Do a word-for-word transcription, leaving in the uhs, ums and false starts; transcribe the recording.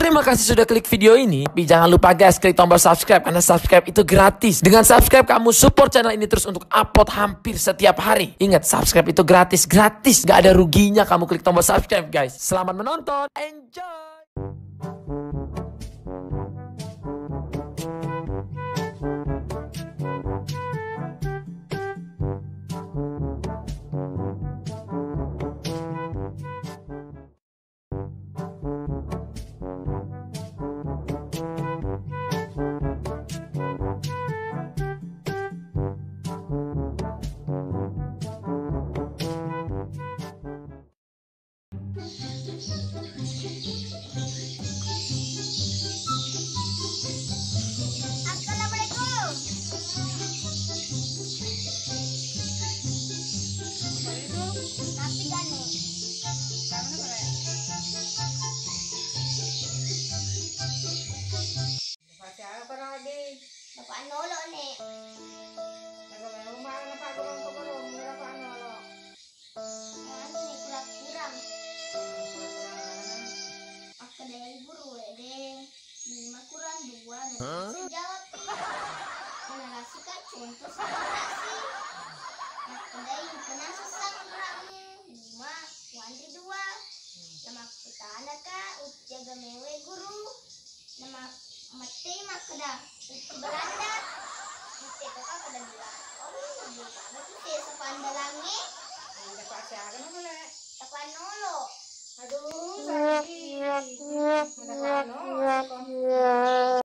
Terima kasih sudah klik video ini. Tapi jangan lupa guys, klik tombol subscribe karena subscribe itu gratis. Dengan subscribe kamu support channel ini terus untuk upload hampir setiap hari. Ingat, subscribe itu gratis, gratis. Gak ada ruginya kamu klik tombol subscribe guys. Selamat menonton, enjoy. Assalamualaikum. Tapi gane. Bapak Nolo, Nek. Naga mai umma na Pak Guru, Pak Guru, mula Pak Nolo. Anu, Nek, kurang-kurang. Makkedai guru, Nek, de, lima kurang dua, Nek. Hah? Jawab. Mana rasi, Kak, contoh sama rasi. Makkedai, kenapa susah kurangnya? Lima, wanri dua. Namakkutana, Kak, ujaga mewe guru. Nama mette makkeda, utti Belanda. Utti apa kada bilang? Oh, bukan itu sesa pandalange. Ada Pak siaga nama le? Tapanolo. Aduh, sakit. Ada Pak Nolo.